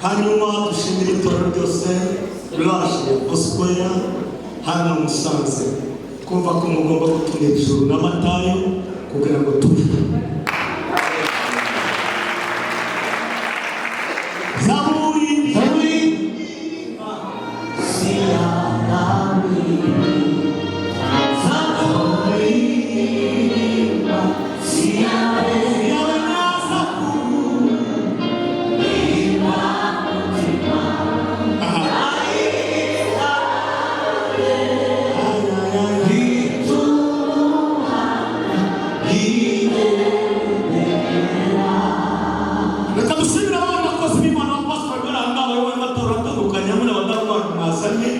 Hanyuma dushimire itorero ryose ruraje Foursquare hano Musanze, kumva ko mugomba gutumira ijuru na Matayo kugira ngo tube Zaburi. Zaburi. Reka dushimire abana bakozi b'Imana, abapasitori bari aha ngaha bayoboye amatorero atandukanye, hamwe n'abadamu banyu mwazanye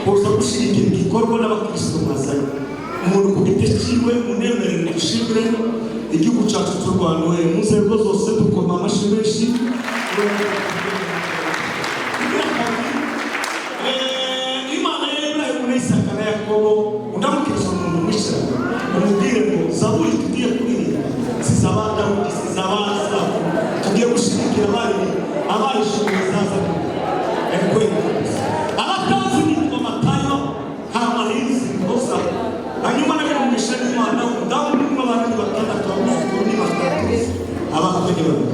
kuza gushyigikira igikorwa, n'abakristo mwazanye umuntu ku giti cyiwe. Munemerere dushimire igihugu cyacu cy'u Rwanda we mu nzego zose, dukoma amashyi menshi. Kugira kabiri, Imana ya Iburahimu na Isaka na Yakobo, undamukiriza umuntu mwishyira, umubwire ngo zaburi tugiye kuririmba si iz'aba Dawudi, si iz'aba Asafu, tugiye gushyigikira abari abayishoboye zaza kweli. Abatazi, nitwa Matayo nta mahinzi mpoza. Hanyuma nabirumvisha n'Imana, umudamu n'umwe, abana ni batandatu, abuzukuru ni batatu, abakwe ni babiri.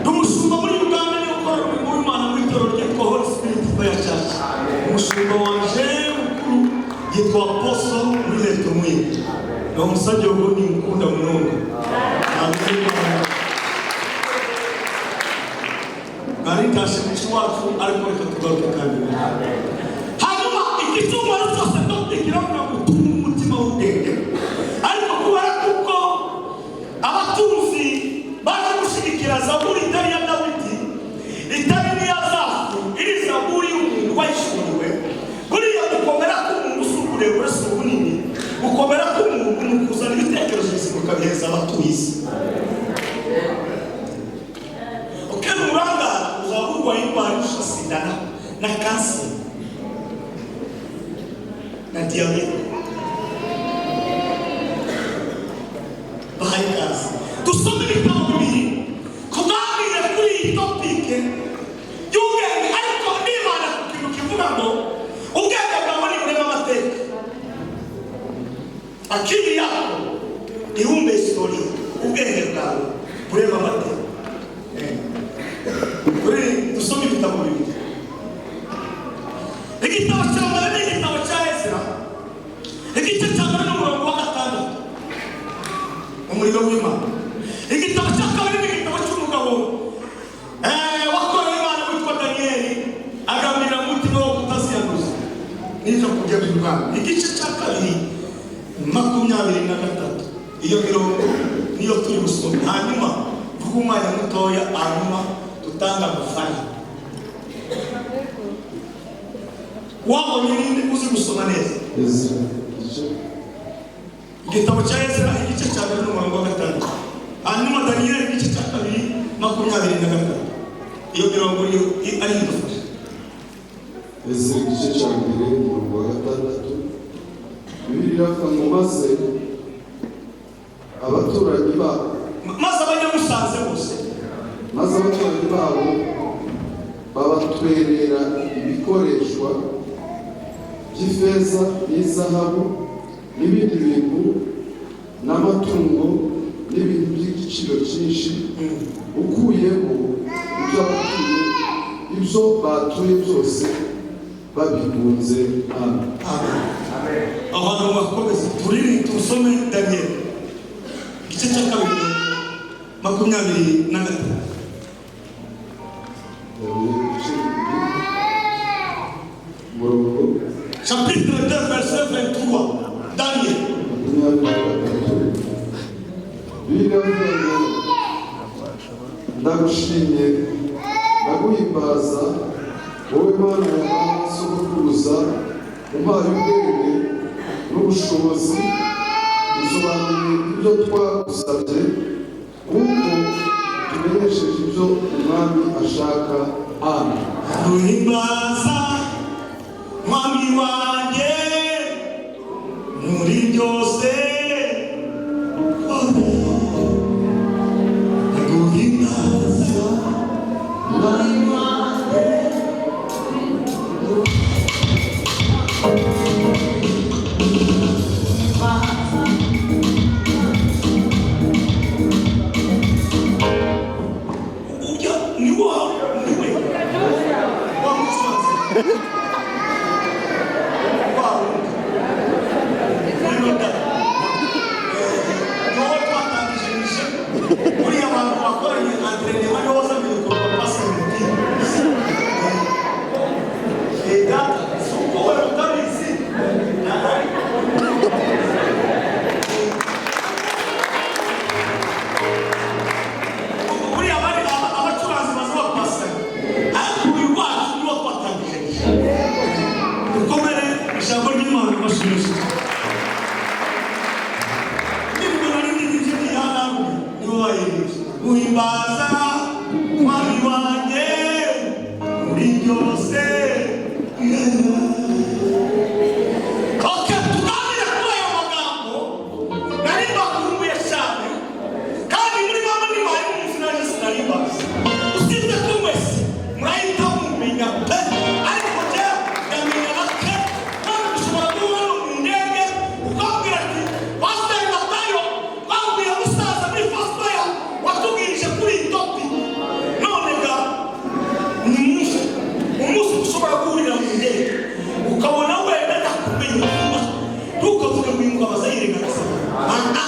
Ndi umushumba muri Uganda, niyo ukora umurimo w'Imana muri itorero ryitwa Holy Spirit Fire Church. Umushumba wanje mukuru yitwa Apostle muri leta umwe, ni umusajja ubwo ni mukunda munonga. Nari ntashimisha iwacu, ariko reka tugaruke kandi. Hanyuma igitumaro cyose topic iravuga ngo utunge umutima w'ubwenge. Ariko kubera kuko abatunzi baje gushyigikira zaburi itari iya Dawidi, itari n'iya Asafu, iri zaburi y'umuntu wayishuriwe. Buriya gukomera k'umuntu si uburebure, si ubunini. Gukomera k'umuntu ni ukuzana ibitekerezo bizima ukabiheza abatuye isi. Ukena uburangare, uzaba urwaye indwara irusha sida na kanseri na diyabete. Bahaye ikaze. Dusome ibitabo bibiri tuganire kuri iyi topic y'ubwenge, ariko nibanda ku kintu kivuga ngo ubwenge bwawe ni burema amateka, akili yako iumbe historia. Ubwenge bwawe burema amateka. Kuri dusome ibitabo bibiri. Igitabo cya mbere ni igitabo cya Ezra, igice cya mbere n'umurongo wa gatandatu, umuriro w'Imana. Igitabo cya kabiri ni igitabo cy'umugabo wakoreye Imana witwa Daniyeli, agambirira mu mutima wo kutaziyanduza n'ibyo kurya by'ubwami, igice cya kabiri 23. Iyo mirongo niyo turi busome, hanyuma vuga umwanya mutoya, hanyuma dutanga amafaranga. Wabonye ninde uzi gusoma neza? Ezra igice Igitabo cya Ezra, igice cya mbere n'umurongo wa gatandatu, hanyuma Daniyeli igice cya kabiri 23. Iyo mirongo niyo ari idufasha. Ezra igice cya mbere, umurongo wa gatandatu. Bibiliya iravuga ngo maze abaturanyi babo Maze abanyamusanze bose maze abaturanyi babo babatwerera ibikoreshwa by'ifeza n'izahabu n'ibindi bintu n'amatungo n'ibintu by'igiciro cyinshi, ukuyemo ibyo abatuye ibyo batuye byose babigunze. Amen. Amen. Aho hantu bakomeze turiri, tusome Daniyeli igice cya kabiri 23. Daniyeli ibice bibiri, umurongo Chapitre 2, verset 23, Daniel. 23. Bibiliya iravuga ngo ndagushimye, ndaguhimbaza, wowe Mana ya ba sogokuruza, umpaye ubwenge n'ubushobozi, usobanuye ibyo twagusabye, kuko tumenyesheje ibyo umwami ashaka. Amen. Guhimbaza mwami wanjye muri byose. Amen. Guhimbaza mwami wanjye muri byose. Okay, tuganire kuri aya magambo nari mbakumbuye cyane, kandi muri bamwe ntibaye muzi, nanjye sinari mbazi. Usibye ko mwese murahita mumenya pe, ariko njyewe ndamenya bake. None dushobora guhura no mu ndege ukabwira ati: "Pasiteri Matayo, twabwiye musaza muri Foursquare watubwirije kuri iyi topic." None ga ni umunsi ushobora guhurira mu ndege ukabona wenda ndakumenya vuba, ntukavuge ngo uyu mugabo azayirengagiza. Aha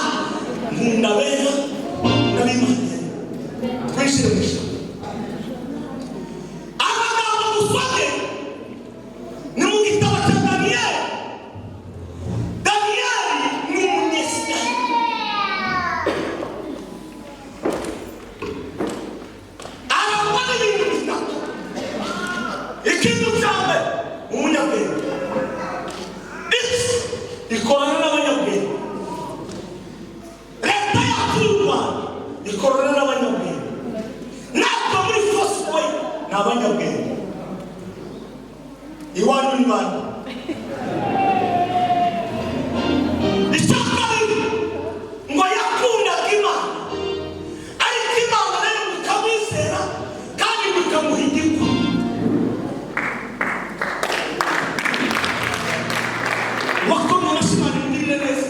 nkunda bera n'abimana. Twinjire mu ijambo. Amagambo dusomye ni mu gitabo cya Daniyeli. Daniyeli ni umunyesirayeli, arangwa n'ibintu bitatu. Ikintu cya mbere, umunyabwenge. Isi ikorana n'abanyabwenge, leta yacu y'u Rwanda ikorana n'abanyabwenge, natwe muri Foursquare ni abanyabwenge. Iwanyu ni bande? Icya kabiri, ngo yakundaga Imana, ariko Imana rero ikamwizera kandi ikamuha igikuru. Wakomye amashyi, Imana imugirire neza.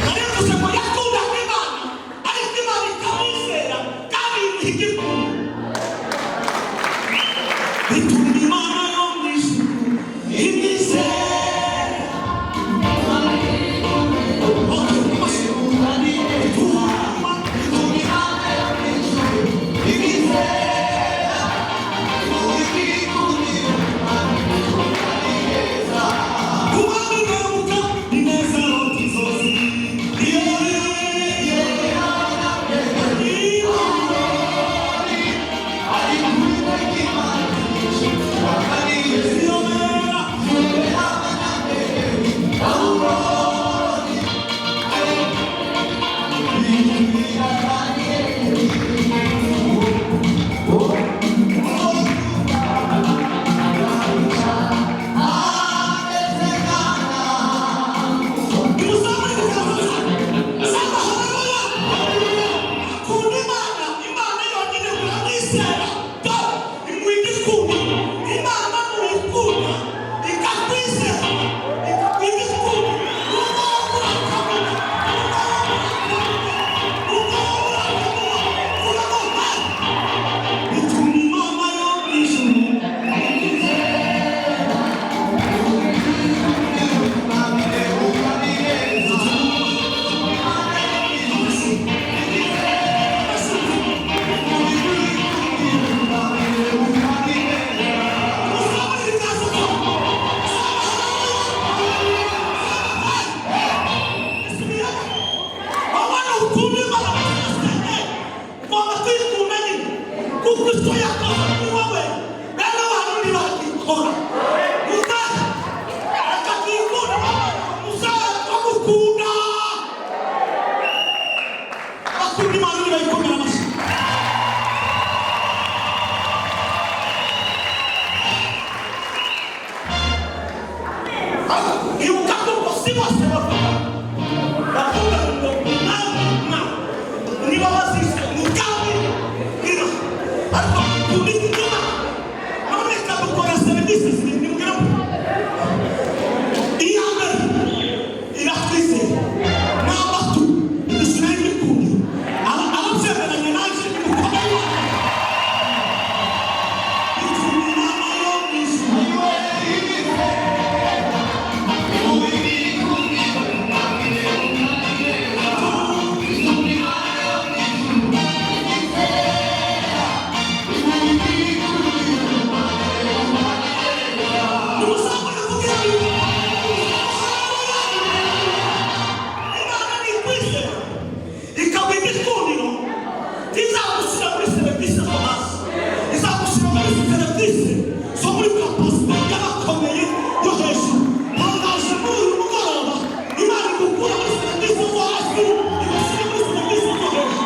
Narivuze ngo yakundaga Imana, ariko Imana ikamwizera kandi imuha igikuru. Bituma Imana yo mu ijuru imwizera. Okay, amashyi. Bituma Imana yo mu ijuru imwizera, kubanuka ineza inzozi iyo iyo iyo. Akunda Imana, Imana yonyine muramwizera, dore imuha igikundiro. Imana muyikunda, ikakwizera, ikaguha igikundiro. Nubwo wowe urakamuka, nubwo wowe urakamuka, nubwo wowe urakamuka, uramuha. Bituma Imana yo mu ijuru. Kuko icyo yakoze kuri wowe rero abantu ntibagikora. Reka twikunda, muzagukunda. Abakunda Imana nibayikomera amashyi. Ibuka ko si bose bavuga ngo umwami mwami, niba bazise umugambi ino, ariko kundi gutuma none kadukora serivisi zirindwi ngo iya mbere iratwizera, number two idushyiraho ibikundiro. Ababyemeranya nanjye nimukome. Bituma Imana yo mu ijuru. Nimuzamure kugira ngo Imana nikwizera ikaguha igikundiro, izagushyira muri serivisi zo hasi, izagushyira muri serivisi zo muri capacité y'abakomeye yo hejuru. Ntangaje muri uyu mugoroba, Imana igukura muri serivisi zo hasi, igushyira muri serivisi zo hejuru.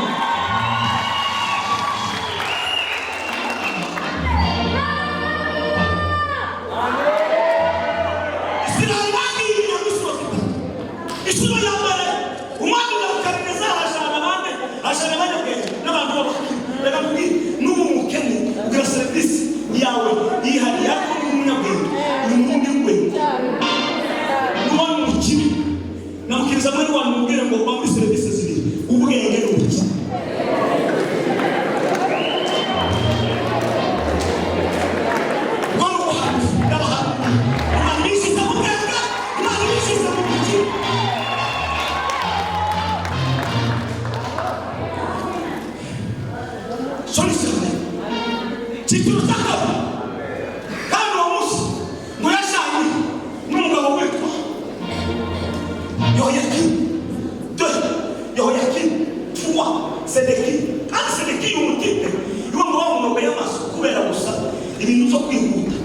Bazana abanyabwenge n'abantu b'abakire. Reka nkubwire, n'ubu umukene ugira serivisi yawe yihariye, ariko n'ubu umunyabwenge uri mu rundi rwego. Nuba umukire, namukiriza mwene wanyu, mubwire ngo uba muri serivisi zibiri, ubwenge n'ubukire. Ubwo ni ubuhanuzi n'abahanuzi. Imana ibishyize mu bwenge, Imana ibishyize mu bukire. Solution cyiciro cya kabiri. Kandi uwo munsi ngo yajyanye n'umugabo witwa Yehoyakimu deux, Yehoyakimu trois, Sedeki. Kandi Sedeki umutipe iwe ngo bamunogoye amaso kubera gusa ibintu byo kwihuta,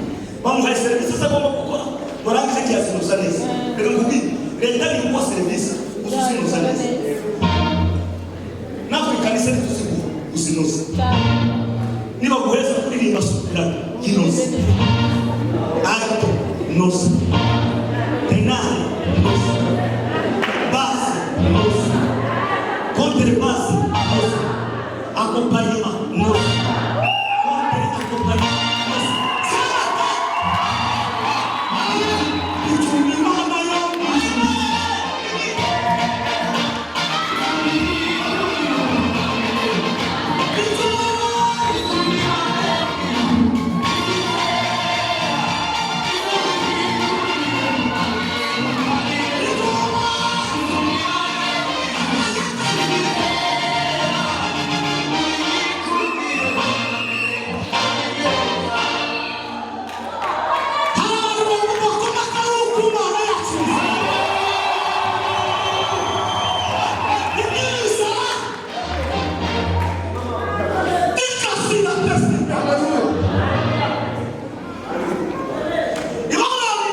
bamuhaye serivisi ze agomba gukora ngo arangize, ntiyazinoza neza. Reka nkubwire, leta ntiguha serivisi uzuzinoza neza, natwe ikanisa ntituziguha uzinoza. Niba guheza kuririmba soprano, yinoze; alto, noza; ténor, noza; basse, noza; contrebasse, noza; accompagnement, noza; contre accompagnement, noza. Sarata icumbi Imana yo mu ijuru. Hari abantu bakoma akaruhuko Imana yacu. Ibyiza ikasira perezida ibabari.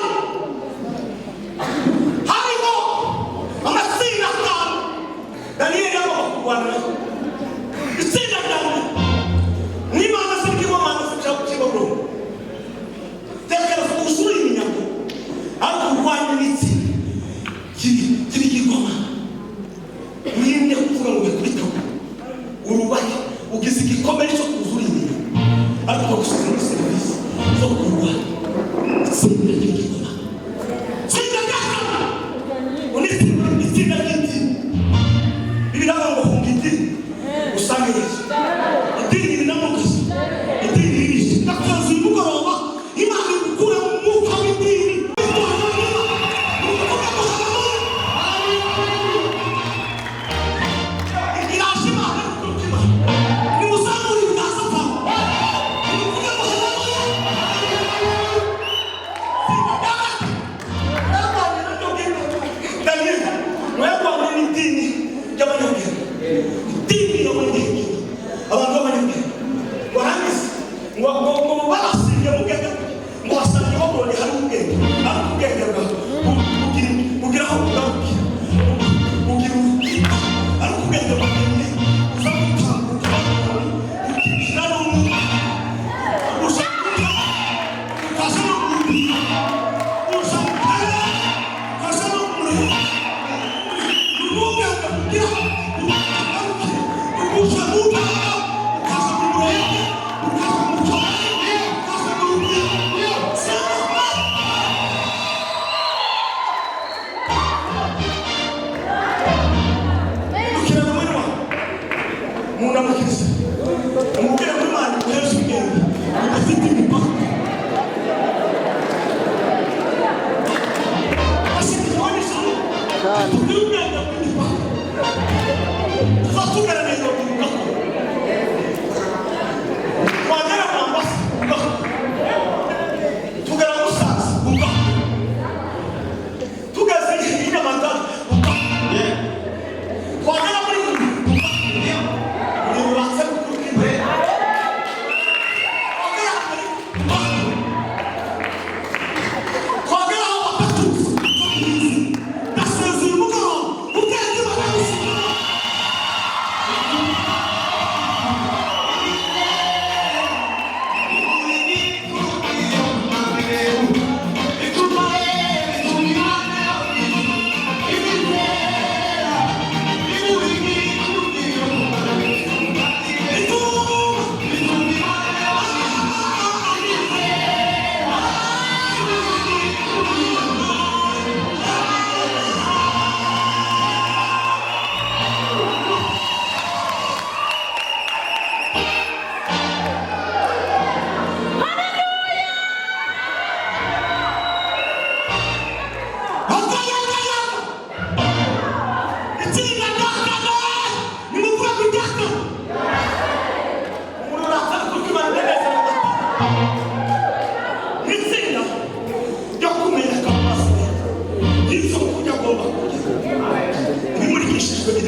Hariho amatsinda atanu Daniyeli yagomba kurwana nayo. Itsinda rya mbere n'Imana z'ibigirwamana z'ibabuloni. Tekereza usura iminyago, ariko urwanya n'itsinda ry'ibigirwamana. Wirinde kuvuga ngo bikubiteho, urubahe. Ugize igikomere cyo kuzura iminyago, ariko bagusize muri serivisi zo kurwanya itsinda ry'ibigirwamana. Itsinda rya kabiri undi itsinda, itsinda ry'idini. Bibiliya ngo hunga idini usange Yesu. Idini rinamukaza, idini ririshe. Ndakubaza, uyu mugoroba Imana igukure mu mwuka w'idini. Ni ukuvuga ngo haleluya. Iraje Imana ikuruta Imana. Nimuzamure ibiganza byawe, nimuvuge ngo haleluya. Itsinda rya gatatu yarwanye naryo Daniyeli ngo yarwanye n'idini ry'abanyabwenge, idini y'abanyabwenge, abantu b'abanyabwenge. Warangiza ngo barasibye mu bwenge, ngo basange babonye hari ubwenge, ariko ubwenge bwa bugira bugira aho bugarukira, bugira urukiko, ariko ubwenge bwa Daniyeli uza gutambuka, ukinjira no mu uza ukaza no mu rubyiruko, uza mu karere, ukaza no mu murenge. Ubwenge bugira bugarukira, uza mu ntara, ukaza mu murenge, ukaza mu karere, ukaza mu rubyiruko. Sema. Ukira mwene wawe, munamukiriza, umubwire ko Imana iguhesha ubwenge udafite imipaka. Tubwire ubwenge bw'imipaka. Tuzatugana Nairobi, ugakora; twagera Mombasa, ugakora; tugera Musanze, ugakora; tugeze i Nyamagabe, ugakora; twagera muri Huye, ugakora. Yubatse.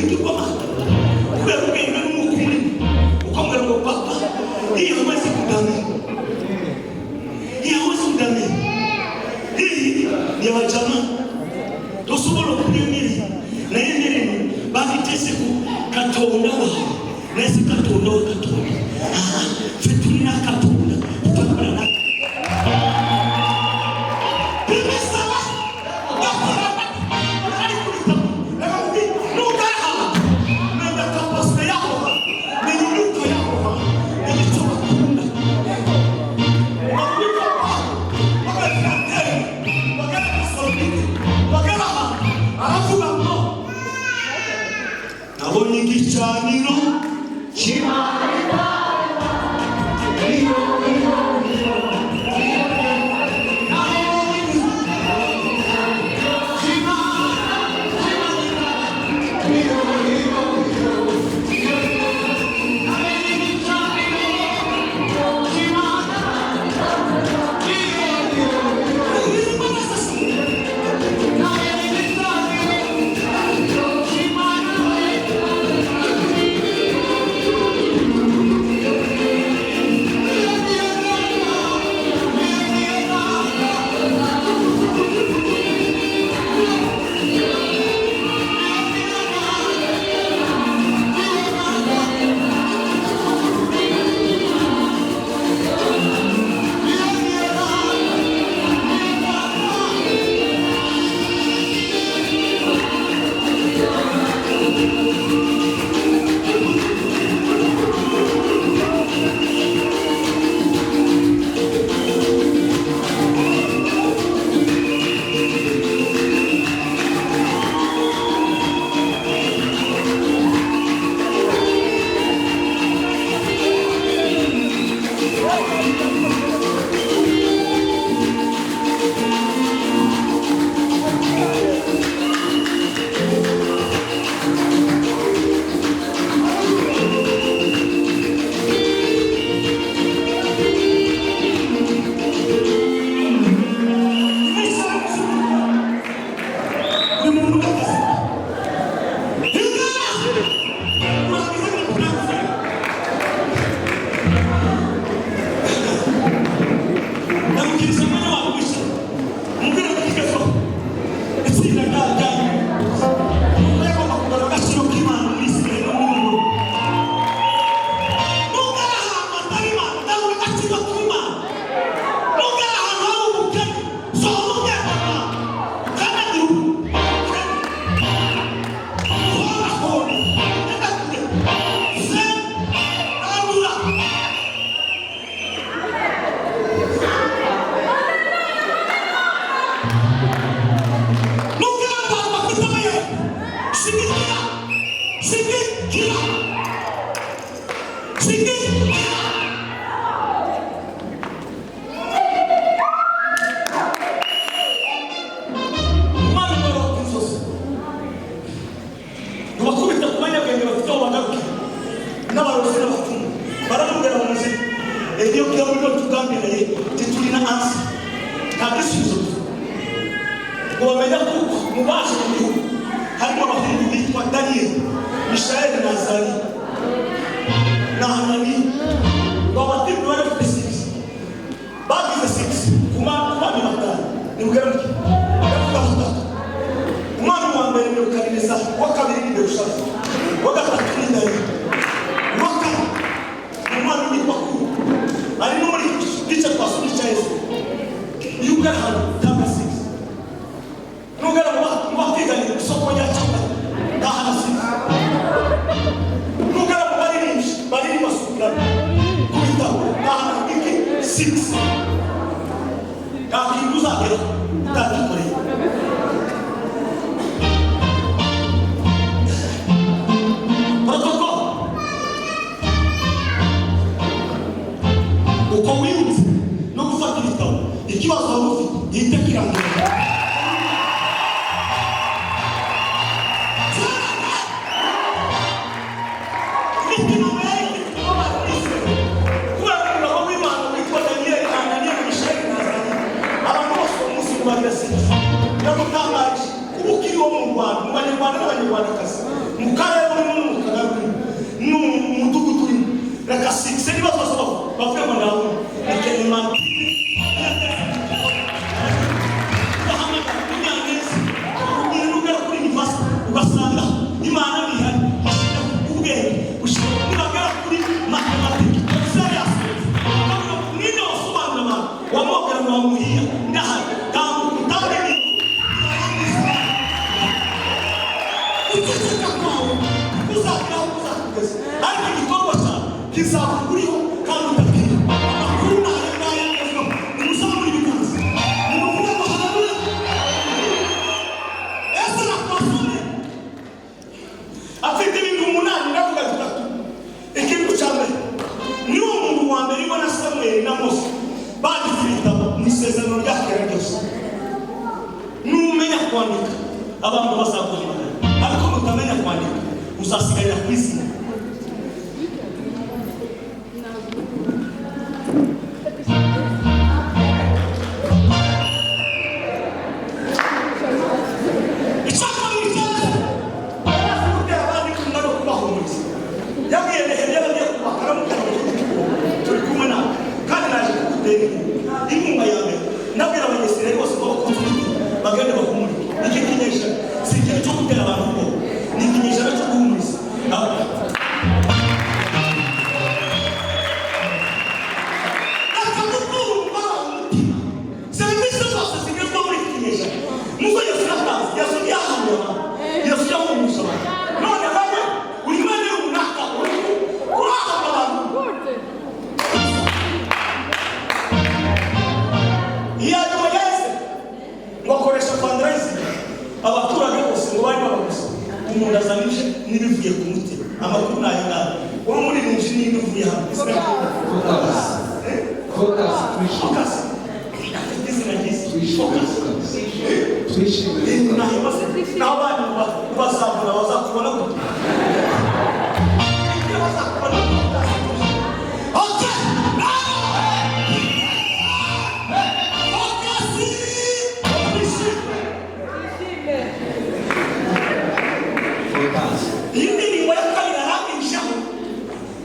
Ibigirwamana kubera ubwenge n'umwuka urimo, ukamubwira ngo: "Papa, hii hawezi kudamini, hii hawezi kudamini, hii ni ya wajamaa. Tosobola okulya emmere, naye emmere eno bagiteese ku katonda waabwe, naye si Katonda wa Katonda. Ah, ffe tulina Katonda, tutambula na bimesaba bakora ari kubitabo." Reka nkubwire, nugahaba menya capacité yaho, menya imyuka yaho, menya icyo bakunda. Bakubita bagafirateri bagera Tesalonike, bagera ahantu aravuga ngo: "Nabonye igicaniro." Ndamukiriza mwene wawe wishe, mubwire ko kigezweho itsinda ryanyu yagomba kugarura agaciro k'Imana muri Israel no muri Yuda. Nubwo ari ahantu hatari Imana, garura agaciro k'Imana. Nubwo ari ahantu hari ubukene, sohora ubwenge bwawe, ukandagira ubukene, uhorahore, ugenda kure, se randura. Nubwo ari abantu bafite amayeri, shigikira, shigikira, shigikira. Imana igororoka inzozi, ntibakubita ku banyabwenge bafite aho bagarukira n'abarozi n'abapfumu. Baramubwira bamuzi iyo muri tugambiriye titulina ansi, nta gisubizo dufite. Ngo bamenya kuko mu baje mu gihugu harimo abahungu bitwa Daniyeli, Mishayeli na Azariya na Hananiya. Ngo abatimu bari bafite six, bagize six ku bami batanu. Nimubwire muti ndavuga batatu. Umwami wa mbere ni Nebukadinezari, uwa kabiri ni Belushaza, uwa gatatu ni Dariyo, uwa kane ni umwami witwa Kuro, ari no muri iki gice twasomye cya Yesu. Iyo ugana ahantu utanga six, nugana mu bapiganira isoko rya capati, tahana six. Nugana mu baririmbyi baririmba soprano ku bitabo, tahana iki? Six. Nta kintu uzagera utagikoreye. Protocol uko wibutse no gufata ibitabo, ikibazo wari ufite gihite kirangira. Imitima yari ifite ububabare muri Israel kubera umugabo w'Imana witwa Daniyeli, Hananiya na Mishayeli na Azariya. Abantu bose uwo munsi ngo bagira six. Kwawe kuzagira aho kuzakugeza, ariko igikorwa cyawe kizakuguriho kandi utakiriho. Amakuru ni aya ngaya agezweho. Nimuzamure ibiganza, nimuvuge ngo haleluya. Ezra twasomye afite ibintu umunani, ndavuga bitatu. Ikintu cya mbere, niwo muntu wa mbere ibona Samweli na Mose banditse ibitabo mu Isezerano rya Kera ryose. Numenya kwandika, abantu bazaguhamagara, ariko nutamenya kwandika uzasigarira ku izina. Icya kabiri cyaje, yari azi gutera abandi inkunga no kubahumuriza. Yabwiye Nehemiya bagiye kubaka, aramubwira ngo: "Turi kumwe nawe kandi naje kugutera inkunga." Inkunga ya mbere, ndabwira Abanyesirayeli bose ngo bakunze ibiti bagende bahumurike. Iki kinyejana si ikintu cyo gutera abantu ubwoba, ni ikinyejana cyo guhumuriza. Akagukura umutima. Serivisi zose zigezweho muri iki kinyejana muzo Yesu yatanze. Yesu ntiyahanuye abantu, Yesu yahumurije abantu. None wowe uri mwene runaka uri urahabwa abantu. Iya nyuma, yahise ngo akoresha fundraising, abaturage bose ngo bari babaguze. Umuntu azanije n'ibivuye ku mutima. Amakuru ni ayo ngayo. Wowe muririmbyi n'indi uvuye hano? Focus. Focus. Twishime. Focus, afite izina ryiza. Twishime. Focus. Focus. Twishime. Nahibaze naho abandi bazabona, bazakubona gute? Ibyo bazakubona gute? Okay, now focus, twishime. Focus. Iyi ndirimbo ya kabiri arangishaho,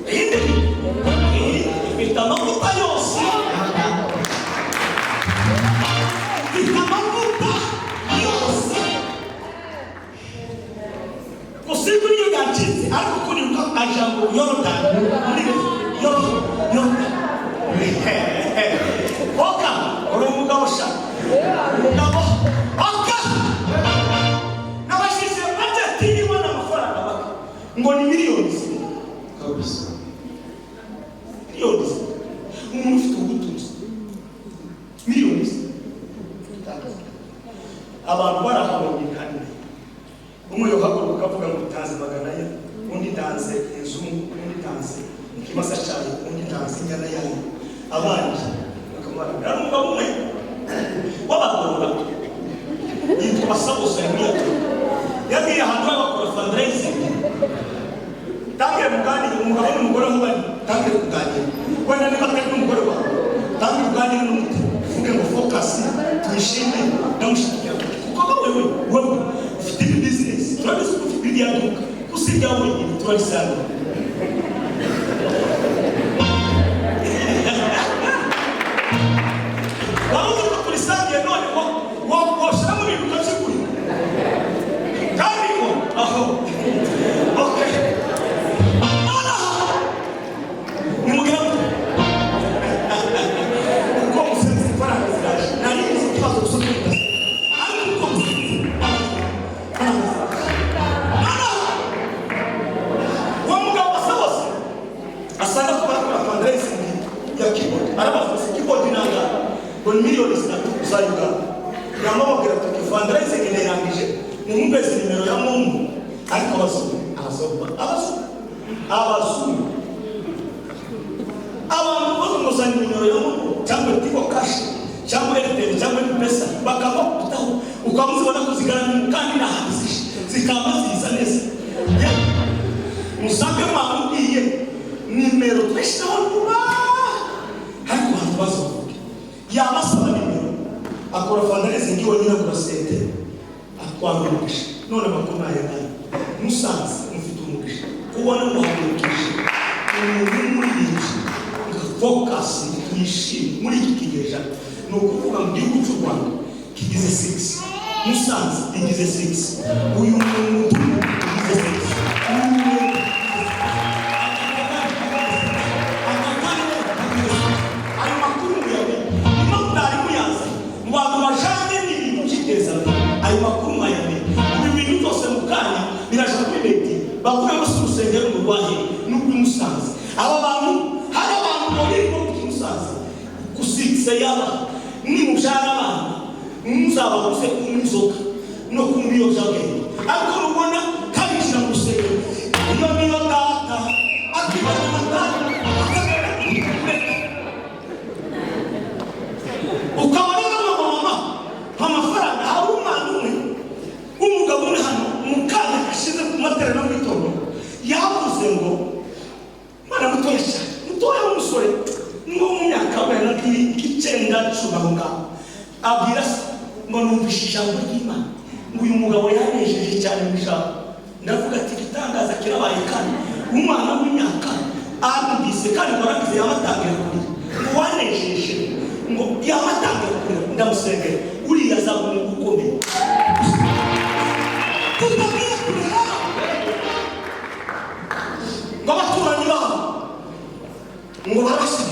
iyi ndirimbo iyi ifite amavuta yose, ifite amavuta yose. Gusa ijwi ryo ryacitse, ariko kuriruka akajambo Yorodani muri Yorodani. Oka uri umugabo sha, umugabo oka. Nabashije budget irimo n'amafaranga make, ngo ni miliyoni. Kabisa. Miliyoni, umuntu ufite ubutunzi, miliyoni. Abantu barahabonye kandi umwe yohaguruka akavuga ngo ntanze magana ye, undi ntanze inzu, undi ntanze ikimasa cyayo, undi ntanze inyana yayo, abandi bakamubara. Hari umugabo umwe w'abagorora yitwa Basabusa, yabwiye ahantu bakora fundraising: "Tangire muganire, umugabo n'umugore aho bari, tangire kuganira. Wenda niba atari n'umugore wawe, tangire uganire n'umutima, uvuge ngo Focus Twishime ndamushyigikira, kuko wowe wowe ufite ibi business, turabizi ko ufite iriya duka, gusa ibyawe wenyine turabisangira." Waba uzi ko turisangiye, none washyiramo ibintu ukabyigurira kandi ngo aho. Okay, noneho nimugera mute uko musenze, ifaranga ziraje. Nari ngize ikibazo gusa kuri gasi, ariko uko musenze ifaranga ziraje. Noneho uwo mugabo basa bose asanga ko barakora fundraising ya keyboard, arabaza ngo: "Keyboard ni angahe?" Ngo ni miliyoni 3 za Uganda. Yamamubwira ati: "Fundraising ndayirangije, nimumpeze nimero ya MoMo." Ariko abazungu, abazungu, abazungu, abazungu, abantu bazunguzanya nimero ya MoMo cyangwa Tigo Cash cyangwa Airtel cyangwa M-Pesa, bakabakutaho, ukaba muzibona ko zigaragara kandi n'ahantu zishe zikaba ziza neza. Musange mwamubwiye nimero twishyireho nyuma, ariko abantu bazavuge yabasaba nimero. Akora fundraising wenyine, agura sente, atwara umugisha. None amakuru ni aya ngaya: Musanze mufite umugisha kubona muhagurukije umuntu w'umuririmbyi nka Focus Twishime muri iki kinyejana. Ni ukuvuga mu gihugu cy'u Rwanda kigize six, Musanze igize six, uyu muntu ugize six, uyu muntu aka karere kagize six. Ayo makuru muyamenye, niba mutari muyazi mu bantu bajanye n'ibintu by'iterambere, ayo makuru mwayamenye. Ibi bintu byose mu kanya biraje kuri media. Bavuga ngo si urusengero ni urwahe? Ni urw'i Musanze. Aba bantu, hari abantu borirwa ku Musanze gusikise yaba nimubyara abana, muzababuze kunywa inzoga no kunywa ibiyobyabwenge, ariko nubona kabinjira mu rusengero, iyo niyo data akibana amatara, akagenda kureka, ukabona bamwe mama amafaranga. Hari umwana umwe w'umugabo uri hano mu kanya gashize ku materaniro mu gitondo, yavuze ngo umwana mutoya cyane, mutoya w'umusore, nko mu myaka wenda nk'icenda, 10 aho ngaho, abwira se ngo numvishe ijambo ry'Imana, ngo uyu mugabo yanejeje cyane mu ijambo. Ndavuga ati igitangaza kirabaye, kandi umwana w'imyaka arumvise, kandi ngo aragize yamatangira kurira, ngo wanejeje, ngo yamatangira kurira. Ndamusengera, uriya azaba umuntu ukomeye. Tutabwiye kurera ngo abaturanyi babo ngo barabasiga.